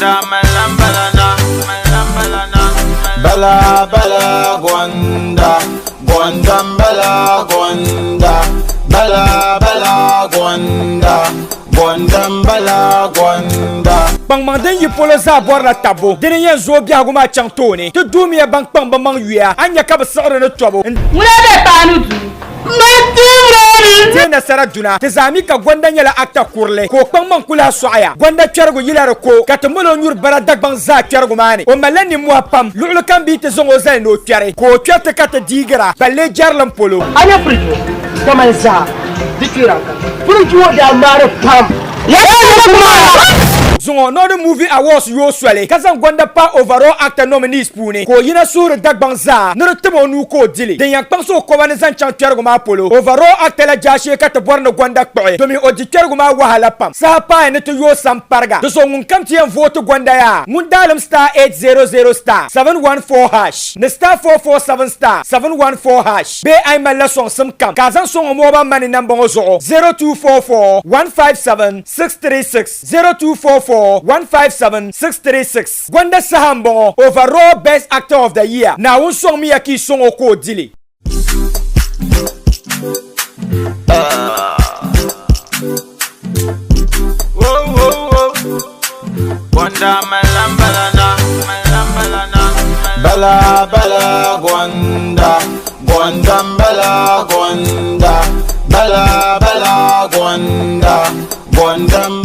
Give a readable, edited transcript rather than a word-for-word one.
Gonda malambalana, malambalana. Bala bala gonda, gonda bala gonda, bala bala gonda, gonda bala gonda. Kpaŋmaŋ din yi polo zaa bɔrila tabbu dini n-yɛn zooi biɛhigu maa chaŋ tooni. Ti duumiya ban kpaŋ bɛ maŋ yuya, a ni nya ka bɛ siɣiri ni tɔbu n. Ŋuna be paanu duu. Deei nasara duna. Ti zaa mi ka Gonda nyɛla actor kurili ka o kpaŋmaŋ ku lahi sɔɣiya. Gonda kpɛrigu yila di ko ka ti mali o nyuri bara Dagbaŋ zaa kpɛrigu maa ni. O malila nimmohi pam. Luɣili kam bɛ yi ti zaŋ o zali ni o kpɛri ka o kpɛriti ka ti deegira balle jɛrilim polo. A nya firiji ŋɔ kamani zaa di kpeera n-ka. Firiji ŋɔ daa maari pam. Zuŋɔ Northern Movie Awards yooi soli ka zaŋ Gonda pa Overall Actor nominees puuni ka o yina suhuri Dagbaŋ zaa ni di tim o nuu ka o di li. Din yɛn kpaŋsi o koba ni zaŋ chaŋ kpɛrigu maa polo, Overall Actor la jaashee ka ti bɔri ni Gonda kpuɣi domin o di kpɛrigu maa wahala pam. Saha paaya ni ti yooi sam pariga. Di zuɣu ŋun kam ti yɛn vooti Gonda yaa ŋun daalim *800 *714# ni *447 *714#. Bee a yi malila sɔŋsim kam ka a zaŋ sɔŋ o mobile money namba ŋɔ zuɣu 0244 157 636, 0244 157 636. Gonda saha m-bɔŋɔ, Overall Best Actor of the Year, Naawuni sɔŋmiya ka yi sɔŋ o ka o di li. Bala bala gonda, gonda bala gonda, bala bala gonda, gonda.